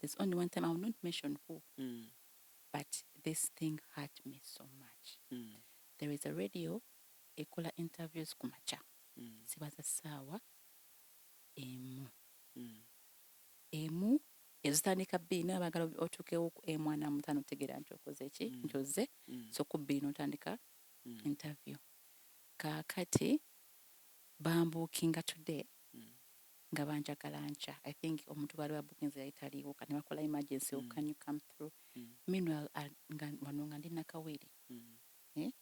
There's only one time, I will not mention who, but this thing hurt me so much. There is a radio ekola interviews ku makya. Ziba za ssaawa 1. 1 ezitandika 2, naye baagala otuukewo ku 1:45, otegeera nti okoze ki, nti ozze. So ku 2 n'otandika interview. Kaakati bambuukinga today nga banjagala nkya. I think omuntu baali babuukinze yali taliiwo, kati ne bakola emergency, "Can you come through?" Meanwhile, nga wano nga ndi Nakawere. Eh?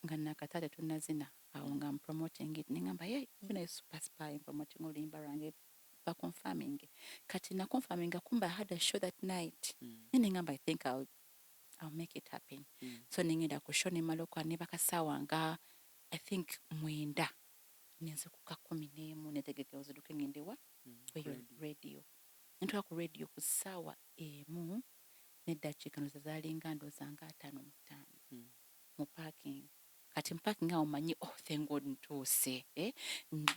Nga nakatale tunazina awo nga I'm promoting it, neŋŋamba, "Yeah, been a super spy promoting oluyimba lwange." Baconfirming, kati naconfirminga, kumba I had a show that night. Naye neŋŋamba, "I think I'll make it happen." So nengenda ku show, nemala okukola ne bakasaawa nga I think 9, nenzikuka 11, netegeka oziduke ngende wa kweyo radio. Radio. Nentuka ku radio ku ssaawa 1 neddakiika ndowooza zaalinga, ndowooza nga 55 mu parking. Kati mu parking awo manyi, oh, thank God ntuuse, eh?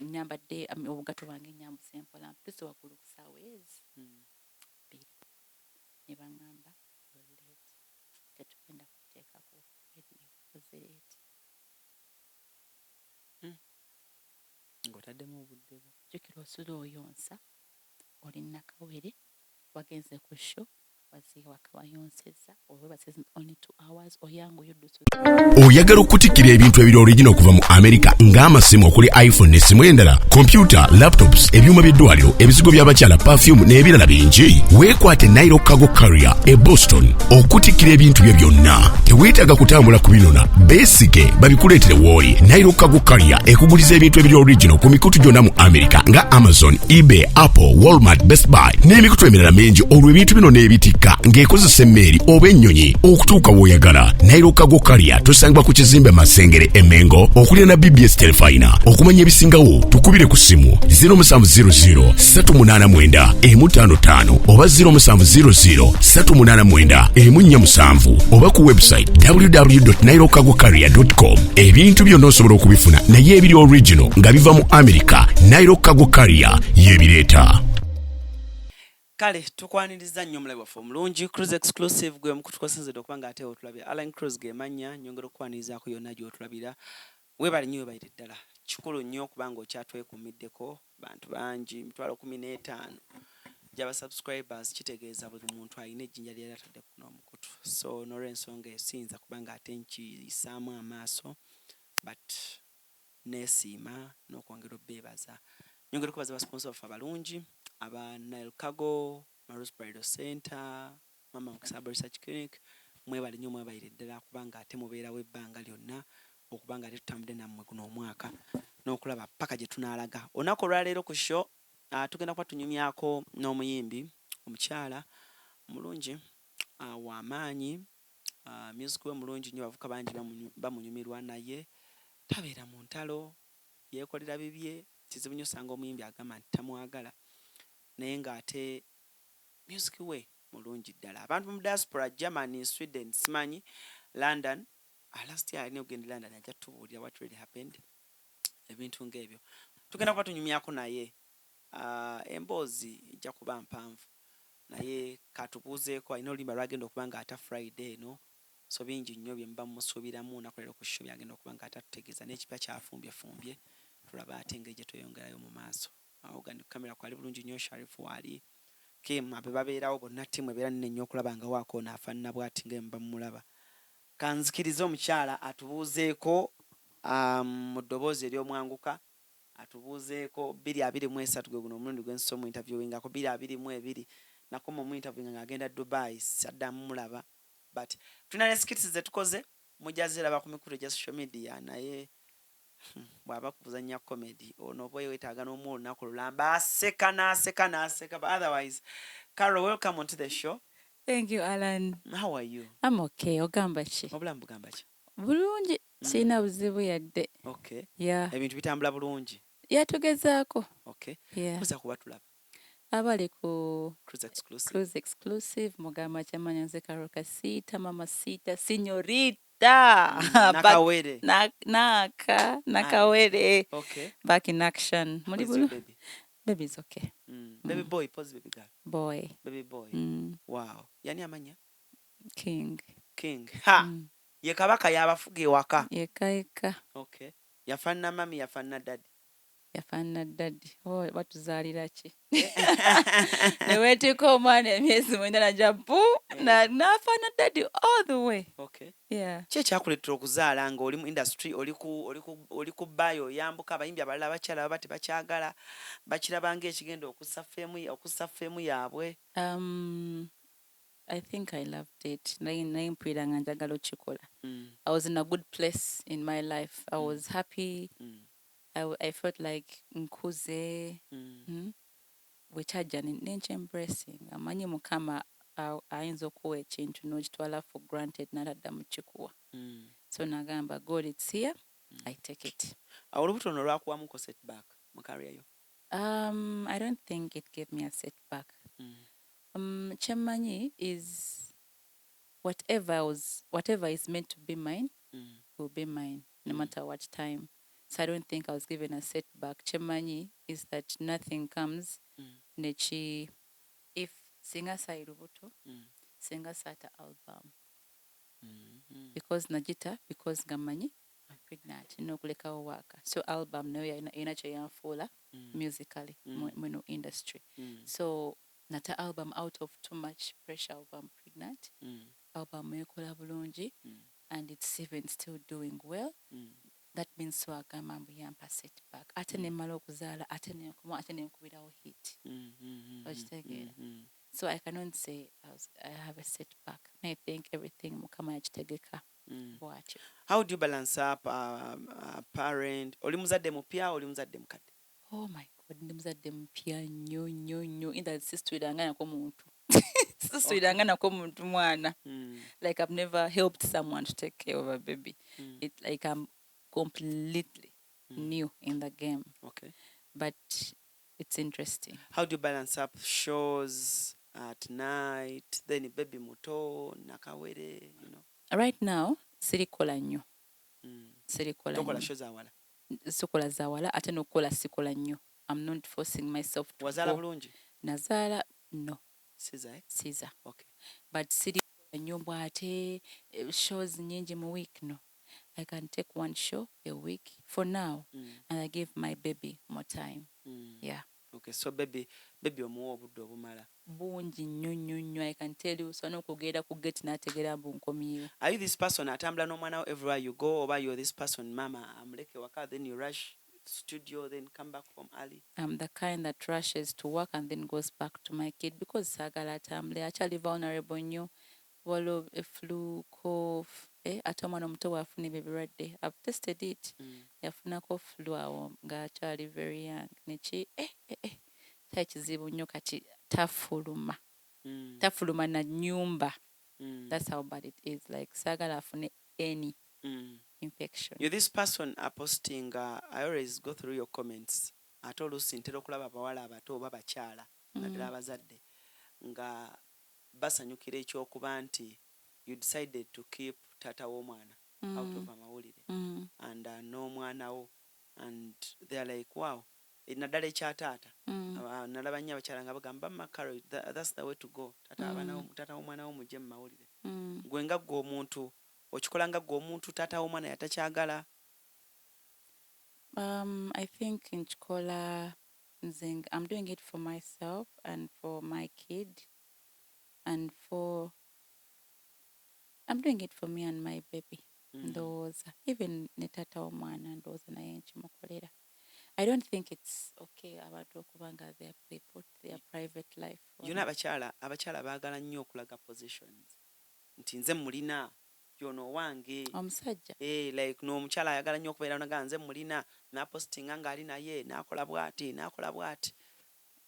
Nyambadde obugatto bwange, nyambuse mpola, ntuuse waggulu ku ssaawa ezi 2, ne baŋŋamba, "You're late, tetugenda kuteeka ku radio, ozze late." Ng'otaddemu obudde bwo. Jjukira osula oyonsa, oli Nakawere, wagenze ku show, wazze waka wayonsezza, oba only 2 hours, oyanguye oddusa. Oyagala okutikkira ebintu ebiri original okuva mu Amerika, ng'amasimu okuli iPhone n'essimu endala, kompyuta, laptops, ebyuma by'eddwaliro, ebizigo by'abakyala, perfume n'ebirala bingi? Weekwate Nile Cargo Carrier e Boston okutikkira ebintu byo byonna. Teweetaaga kutambula kubinona, beesige babikuleetere w'oli. Nile Cargo Carrier ekuguliza ebintu ebiri original ku mikutu gyonna mu Amerika nga Amazon, eBay, Apple, Walmart, Best Buy n'emikutu emirala mingi. Olwo ebintu bino n'ebitikka ng'ekozesa emmeeri oba ennyonyi okutuuka w'oyagala. Nile Cargo Carrier tusangibwa ku kizimbe Masengere e Mengo, okuliraana BBS Telefina. Okumanya ebisingawo, tukubire ku ssimu 0700 389 155 oba 0700 389 147 oba ku website www.nilecargocarrier.com. Ebintu byonna osobola okubifuna, naye ebiri original nga biva mu America, Nile Cargo Carrier yebireeta. Kale tukwaniriza nnyo omulabi waffe omulungi. Cruise Exclusive gwe mukutu kwasinzidde okuba nga ate otulabira. Alan Cruise gemanya, nyongera okukwanirizaako yonna gy'otulabira. Weebale nnyo, weebalire ddala. Kikulu nnyo okuba nga okyatwekuumiddeko. Bantu bangi, 150,000 gyaba subscribers, kitegeeza buli muntu alina ejjinja lyali atadde kuno omukutu. So n'olwensonga esiyinza kuba nga ate nkiyisaamu amaaso, but neesiima n'okwongera obbeebaza. Nyongera okubaza basponsor baffe abalungi aba Nile Cargo, Marus Bridal Center, Mama Mukisa Research Clinic. Mwebale nnyo, mwebalire ddala kubanga ate mubeerawo ebbanga lyonna okuba nga ate tutambudde nammwe guno omwaka n'okulaba paka gye tunaalaga. Olunaku olwaleero ku show, tugenda kuba tunyumyako n'omuyimbi omukyala mulungi, w'amaanyi, music we mulungi nnyo, abavubuka bangi bamunyumirwa, naye tabeera mu ntalo, yeekolera bibye. Kizibu nnyo osanga omuyimbi agamba nti tamwagala, naye ng'ate music we mulungi ddala. Abantu mu diaspora, Germany, Sweden, simanyi London, last year alina okugenda e London, ajja tubuulira what really happened, ebintu ng'ebyo. Tugenda kuba tunyumyako naye, emboozi ejja kuba mpanvu, naye katubuuzeeko. Alina oluyimba lwagenda okuba nga ata Friday eno, so bingi nnyo bye muba mumusuubiramu olunaku leero ku show byagenda okuba nga atatutegeeza n'ekipya kyafumbyeffumbye, tulabe ate engeri gye tweyongerayo mu maaso. Awo gandi kamera kwali bulungi nnyo, Sharifu waali, Kim abe babeerawo bonna, ttiimu ebeera nnene nnyo okulaba nga waako ono afaanana bw'ati nga muba mumulaba. Kanzikirize omukyala atubuuzeeko mu ddoboozi ery'omwanguka, atubuuzeeko. 2023 gwe guno omulundi gwe nsoose omu interviewingako. 2022 nakoma omu interviewinga ng'agenda Dubai, saddamu mulaba, but tulina ne skits ze tukoze, mujja ziraba ku mikutu egya social media. Naye bw'aba kuzannya comedy ono oba weetaaga n'omuwa olunaku lulamba, aseka n'aseka n'aseka. But otherwise, Carol, welcome onto the show. Thank you, Alan. How are you? I'm okay. Ogamba ki? Obulamu bugamba ki? Bulungi. Sirina buzibu yadde. Yeah. Ebintu bitambula bulungi? Yatugezaako. Yeah. Kuza kuba tulaba. Abali ku Cruise Exclusive. Cruise Exclusive, mugamba kyamanya nze Carol Kasita, Mama Sita, Señorita. Nakawere. Naka, Nakawere. Back in action. Muli Who is your bulu? baby? Baby's okay. Baby boy, pause, baby girl? Boy. Baby boy. Wow, yani amanya? King. King, ha. Ye kabaka yabafuga ewaka. Yeka yeka. Okay, yafaanana mummy, yafaanana daddy? Yafaanana daddy. Oh, batuzaalira ki ne weetikka omwana emyezi 9 najja bu n'afaanana daddy all the way. Yeah. Ki ekyakuleetera okuzaala ng'oli mu industry, oli ku bbaayo, oyambuka, abayimbi abalala abakyala baba tebakyagala, bakiraba ng'ekigenda okussa fame yaabwe? I think I loved it. Naye mpulira nga njagala okikola. I was in a good place in my life. I was happy. I felt like nkuze. Bwe kyajja nenkyembracing. Amanyi Mukama ayinza okuwa ekintu n'okitwala for granted n'ataddamu kikuwa. So nagamba, "God, it's here, I take it." Awo olubuto luno lwakuwamuko setback mu career yo? I don't think it gave me a setback. Kyemmanyi is whatever is meant to be mine will be mine, no matter what time. So I don't think I was given a setback. Kyemmanyi is that nothing comes neki if singa sayi lubuto, singa saata album, because nagita because nga mmanyi I'm pregnant, nina okulekawo waaka. So album nayo erina kyeyanfuula musically muno industry. So nata album out of too much pressure of I'm pregnant. Album ekola bulungi and it's even still doing well. That means so agamba mbu yampa setback, ate nemmala okuzaala, ate nenkoma, ate nenkubirawo hit. Okitegeera? So I cannot say I have a setback. I think everything Mukama yakitegeka bwatyo. How do you balance up parent? Oli muzadde mupya, oli muzadde mukadde? Oh my God, ndi muzadde mupya nnyo nnyo nnyo, in that sisitwiranga nako muntu mwana. Like, I've never helped someone to take care of a baby. It like I'm completely new in the game. But it's interesting. How do you balance up shows at night, then baby muto, nakawere? Right now sirikola nnyo. Sirikola Tokola nnyo. Show zawala? Sikola zawala, ate n'okukola sikola nnyo. I'm not forcing myself to Wazaala go. bulungi? Nazaala, no. Caesar, eh? Caesar. But sirikola nnyo bw'ate shows nyingi mu week, no. I can take one show a week for now and I give my baby more time. Yeah. Okay, so baby omuwa obudde obumala? Bungi nnyo nnyo nnyo. I can tell you, so n'okugenda ku gate n'ategeera mbu nkomyewo. Are you this person atambula n'omwana wo everywhere you go, oba you're this person, mama amuleke waka, then you rush studio, then come back home early? I'm the kind that rushes to work and then goes back to my kid because saagala atambule, akyali vulnerable nnyo. Waliwo flu, cough, eh, ate omwana omuto bw'afuna ebyo ebirwadde, I've tested it. Yafunako flu awo ng'akyali very young, neki eh, kyali kizibu nnyo. Kati tafuluma. Tafuluma na nnyumba. That's how bad it is. Like, saagala afune any infection. You're this person posting, I always go through your comments, ate oluusi ntera okulaba abawala abato oba bakyala, naddala abazadde, nga basanyukira ekyokuba nti you decided to keep taata w'omwana out of amawulire and n'omwana wo, and they are like, "Wow." Naddala ekya taata. Nalaba nnyo abakyala nga bagamba, "Mama Carol, that's the way to go. Taata taata w'omwana wo mujje mu mawulire." Gwe nga ggwe omuntu okikola, nga ggwe omuntu, taata w'omwana yatakyagala? I think nkikola nze I'm doing it for myself and for my kid and for I'm doing it for me and my baby. Ndowooza even ne taata w'omwana, ndowooza naye nkimukolera. I don't think it's okay abantu okuba nga they put their private life on. Yona abakyala baagala nnyo okulaga positions nti nze mulina yono owange. Omusajja. Eh, like n'omukyala ayagala nnyo okubeera naga nze mulina, n'apostinga ng'ali naye, n'akola bw'ati, n'akola bw'ati,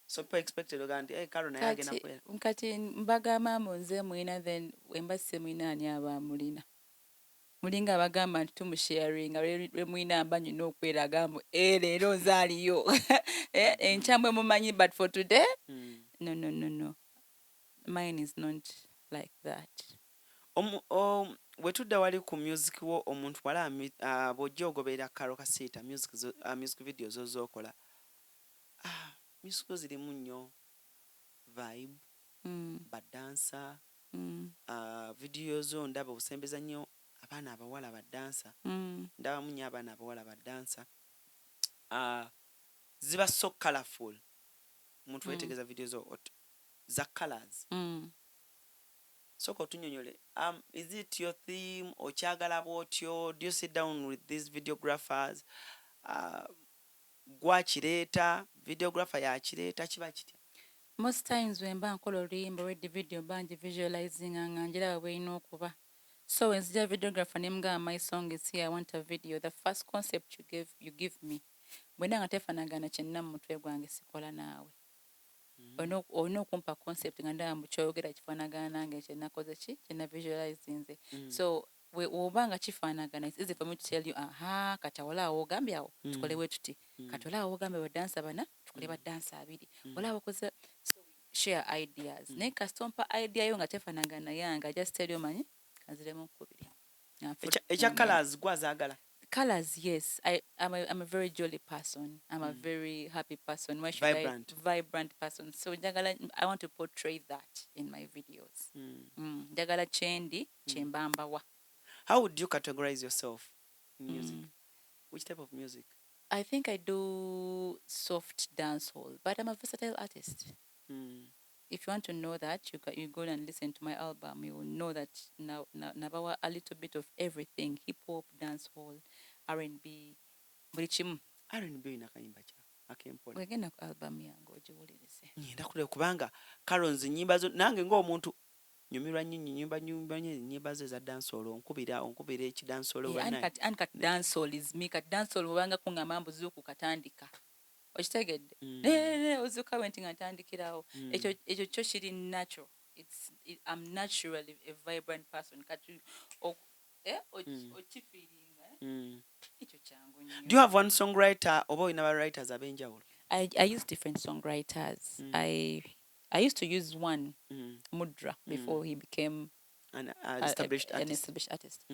so people expected oga nti, "Hey, Carol naye agenda Kati kubeera." Kati mbagamba mbu nze mwina, then wemba semwina, ani aba mulina? Mulinga abagamba nti tumusharinga lwe mwina, mba nyina okweraga mbu e leero nze aliyo. Eh, enkya mwe mumanyi, but for today, no, no, no, no, mine is not like that. Bwe tudda wali ku music wo, omuntu wala bw'ojja ogoberera Karole Kasita music, music video z'okola, Music zirimu nnyo vibe, badansa. Video zo ndaba osembeza nnyo abaana abawala badansa. Ndabamu nnyo abaana abawala badansa. Ziba so colorful, omuntu wetegereza video zo za colors. Sooka otunyonyole, is it your theme? Okyagala bwotyo? Do you sit down with these videographers? Gwakireeta, videographer yakireeta, kiba kitya? Most times when mba nkola oluyimba, already video mba ngivisualizinga nga njiraba bw'erina okuba. So when nzija videographer ne mugamba, "My song is here, I want a video," the first concept you give me, bwenda nga tefaanagana kyenna mu mutwe gwange, sikola naawe. Olina okumpa concept nga ndaba mbu kyoyogera kifaanagana nange kyenakoze ki kyena visualizinze. So woba nga kifaanagana, it's easy for me to tell you, "Aha, kati awo olaawo ogambye awo tukole bwe tuti. Kati olaawo ogambye badansa bana, tukole badansa abiri." Olaawo okoze, so we share ideas. Naye kasita ompa idea yo nga tefaanagana yange, I just tell you, "Manyi kanziremu nkubiri." Nga Ekya colors gwazaagala? Colors, yes. I'm a very jolly person. I'm a very happy person. Why should Vibrant. I vibrant person. So njagala, I want to portray that in my videos. Njagala kyendi kyembambawa. How would you categorize yourself in music? Which type of music? I think I do soft dancehall, but I'm a versatile artist. If you want to know that, you go and listen to my album. You will know that now, now nabawa a little bit of everything: hip hop, dancehall, R&B, buli kimu. R&B olina akayimba kya akempola? Wegenda ku album yange ogiwulirize. Ngenda kuleba, kubanga Karons nyimba zo nange ng'omuntu nyumirwa nnyo, nyimba nyumba nnyo ennyimba zo eza dancehall. Onkubira ekidancehall. Yeah, and Bannange. Kati dancehall is me. Kati dancehall bwobanga kuŋŋamba mbu zuukuka tandika, okitegedde? Mm. Ne ozuuka bwe nti nga ntandikirawo. Ekyo kyo kiri natural. I'm naturally a vibrant person. Kati okifeelinga, eh? Ekyo kyangu nnyo. Do you have one songwriter oba olina ba writers ab'enjawulo? I use different songwriters. I used to use one, Mudra, before he became An established an artist. Established artist.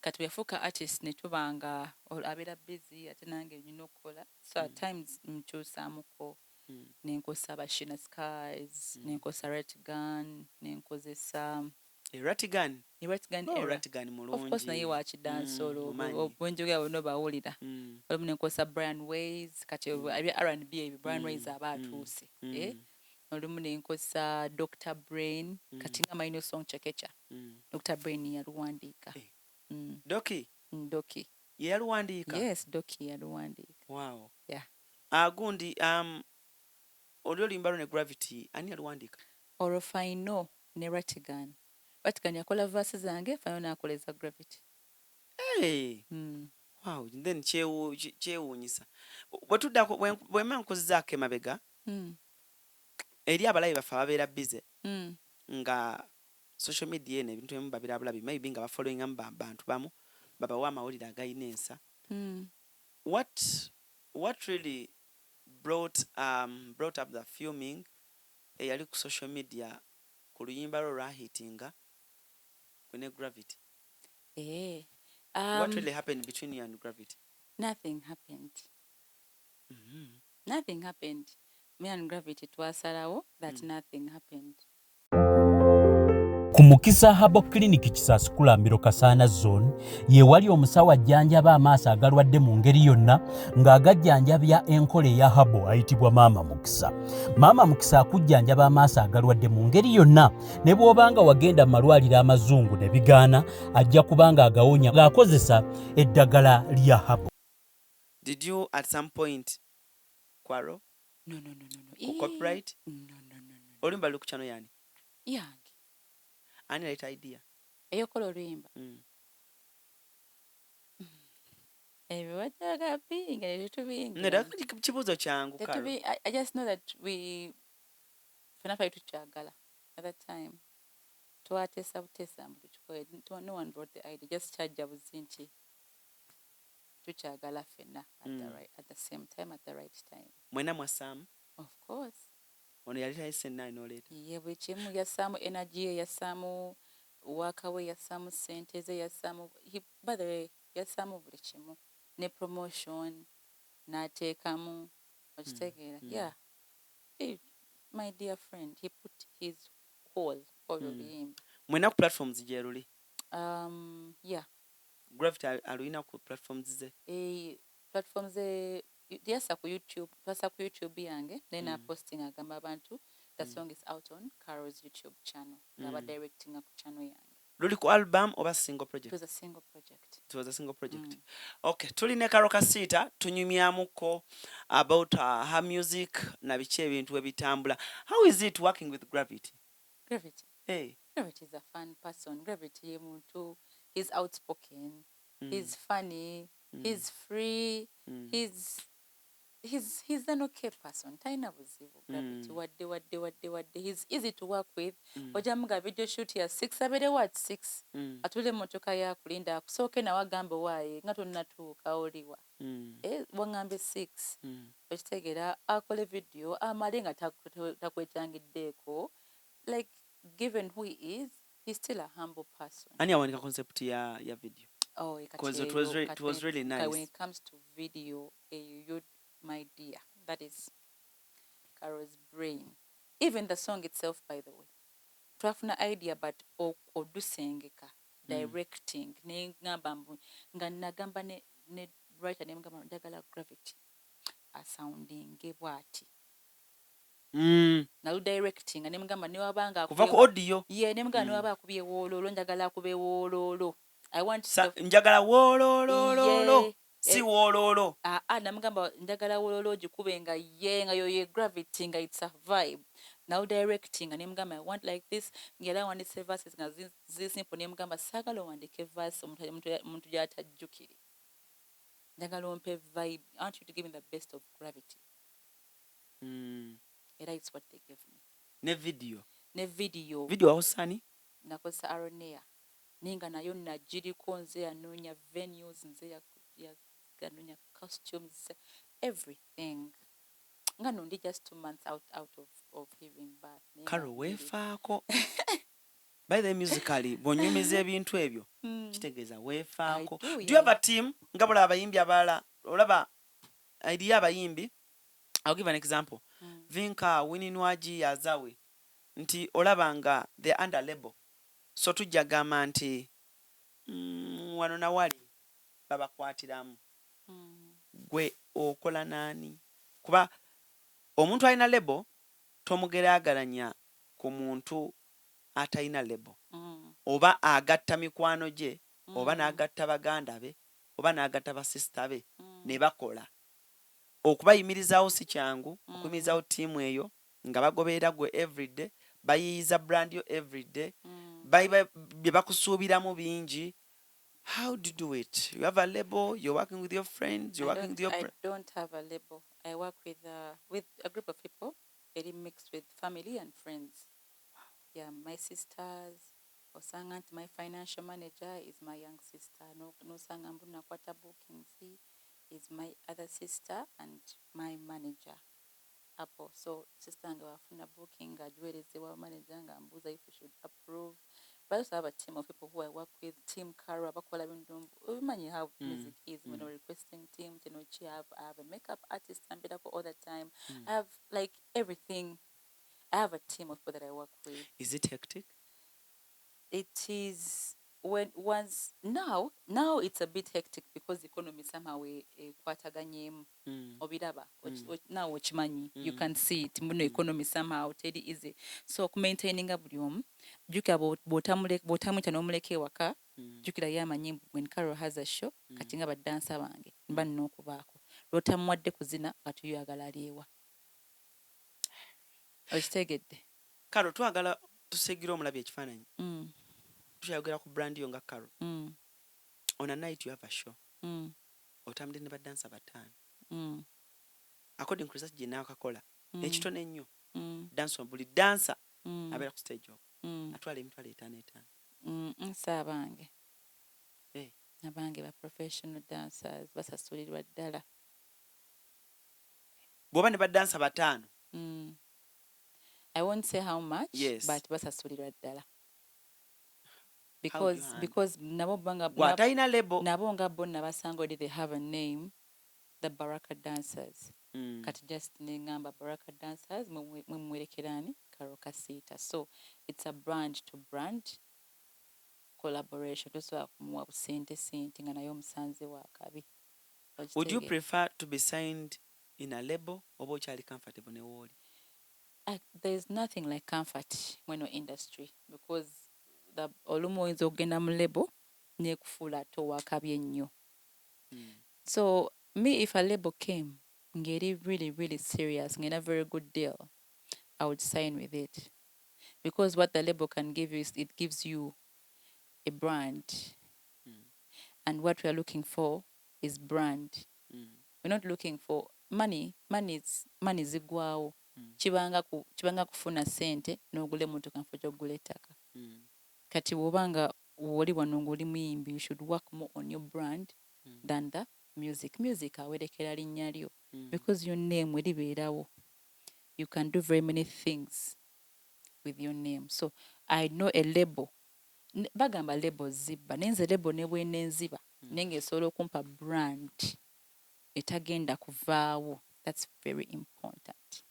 Kati bwe yafuuka artist ne tuba nga abeera busy, ate nange nina okukola, so at times nkyusaamuko. Nenkozesa ba Shina Skies, nenkozesa Ratgun, nenkozesa Ratigan. Ratgun Oh, era. Ratigan mulungi. Of course, naye wakidancehall. Mumanyi. Bwenjogera bonna bawulira. Olumu nenkozesa Brian Ways. Kati ebya R&B ebyo, Brian Ways aba atuuse. Eh? Olumu nenkozesa Dr Brain. Kati nga my new song Chekecha, Dr Brain yaluwandiika. Eh. Doki? Doki. Ye yaluwandiika? Yes, Doki yaluwandiika. Wow. Yeah. Agundi oli oluyimba lwo ne Gravity, ani yaluwandiika? Olwo Faino ne Ratigan. Ratigan yakola verse zange, Faino n'akola eza Gravity. Hey. Wow, then kyewuunyisa bwe tuddako bwe mba nkuzizaako emabega eri abalabi baffe ababeera busy nga social media eno ebintu ebimu babira bulabi, maybe nga bafollowingamu bantu bamu babawa amawulire agayina ensa. What really brought up the filming eyali ku social media ku luyimba lwo lwahitinga gwe ne Gravity? Eh. What really happened between you and Gravity? Nothing happened. Nothing happened. Me and Gravity twasalawo that nothing happened. Ku Mukisa Herbal Clinic, Kisaasi Kulambiro, Kasaana Zone, ye wali omusawo ajjanjaba amaaso agalwadde mu ngeri yonna ng'agajjanjabya enkola eya herbal, ayitibwa Maama Mukisa. Maama Mukisa akujjanjaba amaaso agalwadde mu ngeri yonna, ne bw'obanga wagenda mu malwaliro amazungu ne bigaana, ajja kuba nga agawonya ng'akozesa eddagala lya herbal. Did you at some point quarrel No. ku copyright? No. Oluyimba luli ku channel yani? Yange. Ani yaleeta idea? Eyokola oluyimba? Mm. Ebyo wajjaga bingi, tetubingi. Nedda, kibuuzo kyangu, Carol. I just know that we ffenna twali tukyagala at that time. Twateesa buteesa mbu tukikole. No one brought the idea, just kyajja buzi nti tukyagala ffenna at the right, at the same time, at the right time. Mwena mwassaamu? Of course. Ono yali tayise naye n'oleeta? Ye buli kimu yassaamu, energy ye yassaamu, waaka we yassaamu, ssente ze yassaamu. By the way, yassaamu buli kimu ne promotion n'ateekamu, okitegeera? Yeah. Hey, my dear friend, he put his whole olwo oluyimba. Mwena ku platforms gyeruli? Yeah. Gravity aluyina ku platforms ze? Platforms yasa ku YouTube, twasa ku YouTube yange, then aposting agamba abantu the song is out on Caro's YouTube channel, nga badirectinga ku channel yange. Luli ku album oba single project? It was a single project. It was a single project. Okay, tuli ne Karole Kasita, tunyumyamuko about her music na biki ebintu ebitambula. How is it working with Gravity? Gravity? Hey. Gravity is a fun person. Gravity ye muntu, he's outspoken, he's funny, he's free, he's an okay person. Talina buzibu Gravity, wadde wadde wadde wadde. He's easy to work with. Ojamuga video shoot ya 6, abeerewo at 6, atule emmotoka yakulinda, akusooke nawe agambe waaye nga tonnatuuka oliwa. Waŋŋambye 6. Okitegeera, akole video amale nga takwetangiddeeko. Like, given who he is, he's still a humble person. Ani awanika concept ya video? Oh, 'Cause it was really nice. When it comes to video, you, my dear, that is Caro's brain. Even the song itself, by the way, twafuna idea, but odusengeka directing neŋŋamba mbu nga nagamba ne writer, nemugamba njagala Gravity asoundinge bw'ati. Nalu directing nga nemugamba newabanga Kuva ku audio. Ye, nemugamba newaba akubye wooloolo, njagala akube wooloolo. I want Njagala woolooloolo. Yeah. Si wooloolo. Aa, namugamba njagala wooloolo ogikube nga ye nga yo ye Gravity, nga it's a vibe. Nalu directing nga nemugamba I want like this, ngera awandise verses nga zi simple, nemugamba saagala owandike verse omuntu gy'atajjukire, njagala ompe vibe. I want you to give me the best of Gravity. Era it's what they gave me. Ne video? Ne video. Video wakozesa? Nakozesa Aronea, naye nga nayo nagiriko nze yanoonya venues, nze yanoonya costumes, everything, nga no ndi just 2 months out of giving birth. Naye nga Karo, weefaako. By the way, musically bw'onyumiza ebintu ebyo, kitegeeza weefaako. I do, Do you have yeah. a team nga bulaba abayimbi abalala? Olaba eriyo abayimbi, I'll give an example, Vinka, Winnie Nwagi, Azawi, nti olaba nga they under label, so tujja gamba nti wano nawali babakwatiramu. Gwe okola naani? Kuba omuntu alina label tomugeraageranya ku muntu atalina label, oba agatta mikwano gye, oba n'agatta baganda be, oba n'agatta basisita be, ne bakola. Okubayimirizaawo si kyangu, okuyimirizaawo ttiimu eyo nga bagoberera gwe everyday, bayiyiza brand yo everyday, bye bakusuubiramu bingi. How do you do it? You have a label? You're working with your friends? You're I working with don't, your I don't have a label. I work with a group of people, very mixed with family and friends. Yeah, my sisters. Osanga nti my financial manager is my young sister. No, nosanga mbu nakwata bookings is my other sister and my manager. Apple. So sister nga wafuna booking agiweerezebwa manager nga mbuuza if we should approve. But I also have a team of people who I work with, Team Caro, abakola bintu, obimanyi how music is, when we're requesting team, kino ki, I have a makeup artist ambeerako all the time. I have like everything. I have a team of people that I work with. Is it hectic? It is when once now it's a bit hectic because the economy somehow ekwataganyemu. Obiraba, now okimanyi, you can see it muno, economy somehow teri easy, so okumaintaininga buli omu, jjukira bw'otamuyita n'omuleka ewaka, jjukira ye amanyi when Carol has a show, kati nga baddansa bange mba nina okubaako, lw'otamuwadde kuzina kati oyagala alyewa, okitegedde? Karo, twagala tusiigire omulabi ekifaananyi. Tukyayogera ku brand yo nga Karo. On a night you have a show, otambudde ne badansa bataano. According ku research gye naakakola, ekitono ennyo, dansa, buli dansa abeera ku stage okwo atwala 5,000 etaano. Si abange. Eh. Abange ba professional dancers basasulirwa ddala. Bw'oba ne badansa bataano. I won't say how much, but basasulirwa ddala. How do you Because handle? Because nabo banga Gwe atalina label. Nabo nga bo nabasanga already they have a name, the Baraka dancers. Kati just neŋŋamba Baraka Dancers, mwe mwerekerani Karole Kasita. So it's a brand to brand collaboration. Tosobola kumuwa busente sente nga naye omusanze wakabi. Would you prefer to be signed in a label oba okyali comfortable ne wooli? There's nothing like comfort mweno industry, because olumu oyinza okugenda mu label nekufuula ate owakabi ennyo. So me, if a label came ngeri really really serious, ngena very good deal, I would sign with it, because what the label can give you is it gives you a brand. And what we are looking for is brand. We're not looking for money. Money is money zigwawo. Kibanga kufuna sente n'ogula emmotoka nfo gy'ogula ettaka. Kati bw'obanga woli wano ng'oli muyimbi, you should work more on your brand than the music. Music awerekera linnya lyo, because your name eribeerawo. You can do very many things with your name. So I know a label, bagamba label zibba, naye nze label ne bwenenziba, naye ng'esobola okumpa brand etagenda kuvaawo, that's very important.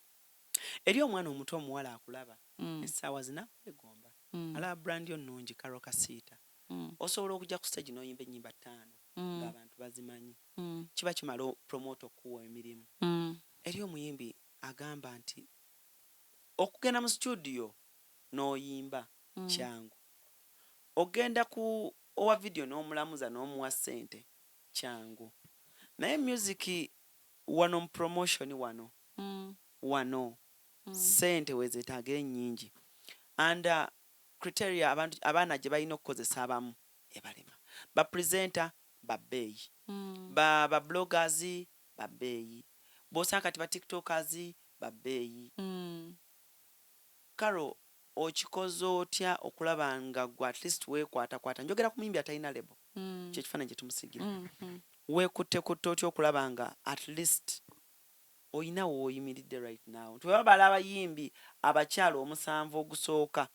Eri omwana omuto omuwala akulaba essaawa zina kwegomba, alaba brand yo nnungi, Karole Kasita, osobola okujja ku stage n'oyimba ennyimba ttaano ng'abantu bazimanyi, kiba kimala promoter okuwa emirimu. Eri omuyimbi agamba nti okugenda mu studio n'oyimba kyangu, ogenda ku owa video n'omulamuza n'omuwa ssente kyangu, naye music wano mu promotion wano wano ssente wezeetaaga ennyingi and criteria abantu abaana gye balina okukozesa abamu ebalema, bapresenter babbeeyi, ba bloggers babbeeyi, bw'osanga kati ba tiktokers babbeeyi. Karo, okikoze otya okulaba nga gwe at least weekwatakwata? Njogera ku muyimbi atalina label, kyekifaananyi kye tumusigira. Weekuttekutte otya okulaba nga at least oyina w'oyimiridde right now, nti bwe babala abayimbi abakyala omusanvu ogusooka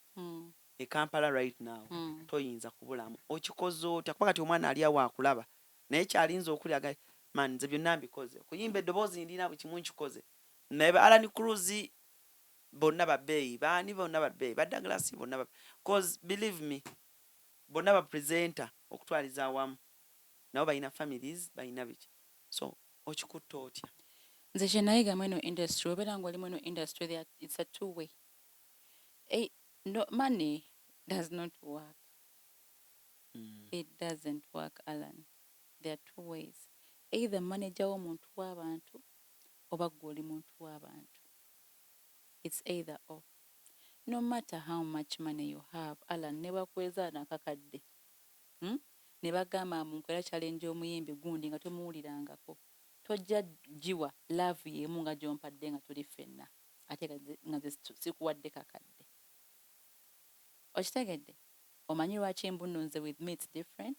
e Kampala right now, toyinza kubulamu? Okikoze otya? Kuba kati omwana ali awo akulaba naye kyalinza okulya aga man, nze byonna mbikoze, okuyimba eddoboozi ndina, buli kimu nkikoze, naye ba Alan Cruz bonna babbeeyi, baani bonna babbeeyi, ba Douglas bonna ba, cause believe me, bonna ba presenter okutwaliza awamu nabo balina families, balina biki, so okikutte otya? Nze kye nayiga mu eno industry, obeera ng'oli mu eno industry, it's a two way. No, money does not work. It doesn't work, Alan. There are two ways: either manager w'omuntu w'abantu oba gwe oli muntu w'abantu. It's either or. No matter how much money you have, Alan, ne bakweza nakakadde, Ne bagamba munkolera challenge omuyimbi gundi nga tomuwulirangako, tojja giwa love y'emu nga gy'ompadde nga tuli ffenna, ate nga nze sikuwadde kakadde. Okitegedde? Omanyi lwaki mbu nno nze with me it's different?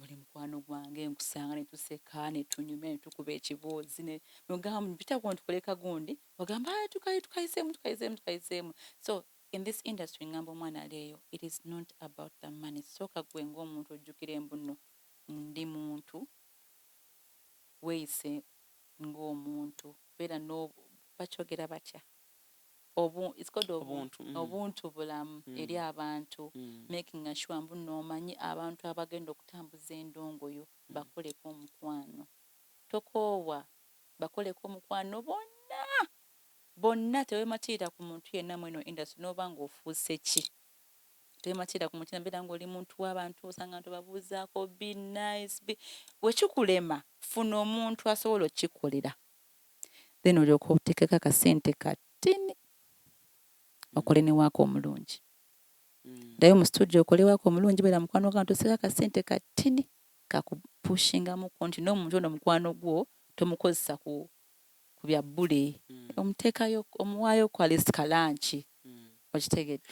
Oli mukwano gwange, nkusanga ne tuseka ne tunyumya ne tukuba ekiboozi ne ogamba mpitako ntukoleka gundi, ogamba, "Ah, tukayiseemu tukayiseemu tukayiseemu." So in this industry, ngamba omwana ali eyo, it is not about the money. Sooka gwe ng'omuntu ojjukire mbu nno ndi muntu, weeyise ng'omuntu, beera no bakyogera batya, it's called Obuntu, obuntu bulamu eri abantu, making sure mbu n'omanyi abantu abagenda okutambuza endongo yo, bakoleko omukwano, tokoowa, bakoleko omukwano bonna bonna. Tewematiira ku muntu yenna mweno industry, n'oba ng'ofuuse ki, tewematiira ku muntu. Mbeera ng'oli muntu w'abantu, osanga nti obabuuzaako, be nice, be wekikulema, funa omuntu asobola okkikolera, then olyoka oteekeko akasente katini okole ne waaka omulungi. Ddayo mu studio okole waaka omulungi, beera mukwano gwa nti akasente katini kakupushingamuko nti n'omuntu ono mukwano gwo tomukozesa ku bya bbule, omuteekayo, omuwaayo ku at least ka lunch. Okitegedde?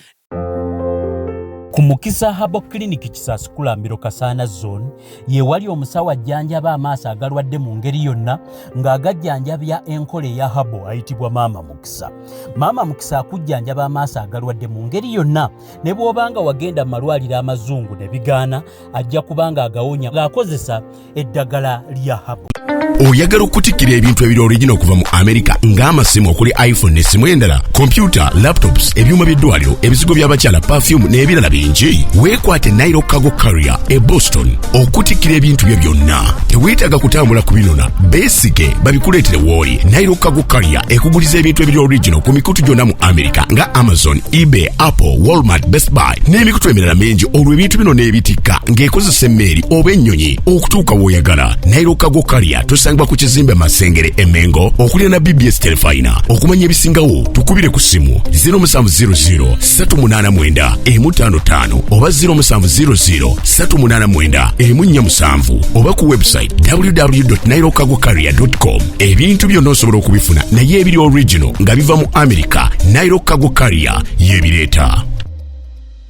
Ku Mukisa Herbal Clinic, Kisaasi Kulambiro, Kasaana Zone, ye wali omusawo ajjanjaba amaaso agalwadde mu ngeri yonna ng'agajjanjabya enkola eya herbal, ayitibwa Maama Mukisa. Maama Mukisa akujjanjaba amaaso agalwadde mu ngeri yonna, ne bw'obanga wagenda mu malwaliro amazungu ne bigaana, ajja kuba nga agawonya ng'akozesa eddagala lya herbal. Oyagala okutikkira ebintu ebiri original okuva mu Amerika ng'amasimu okuli iPhone n'essimu endala, kompyuta, laptops, ebyuma by'eddwaliro, ebizigo by'abakyala, perfume n'ebirala bingi? Weekwate Nairo Cargo Carrier e Boston okutikkira ebintu byo byonna. Teweetaaga kutambula kubinona, beesige babikuleetere w'oli. Nairo Cargo Carrier ekuguliza ebintu ebiri original ku mikutu gyonna mu Amerika nga Amazon, eBay, Apple, Walmart, Best Buy n'emikutu emirala mingi, olwo ebintu bino n'ebitikka ng'ekozesa emmeeri oba ennyonyi okutuuka w'oyagala. Nairo Cargo Carrier tusangibwa ku kizimbe Masengere e Mengo okuliraana BBS Telefina. Okumanya ebisingawo tukubire ku ssimu 0700 389 155 oba 0700 389 147 oba ku website www.nairocargocarrier.com. Ebintu byonna osobola okubifuna naye ebiri original nga biva mu America, Nairo Cargo Carrier yebireeta.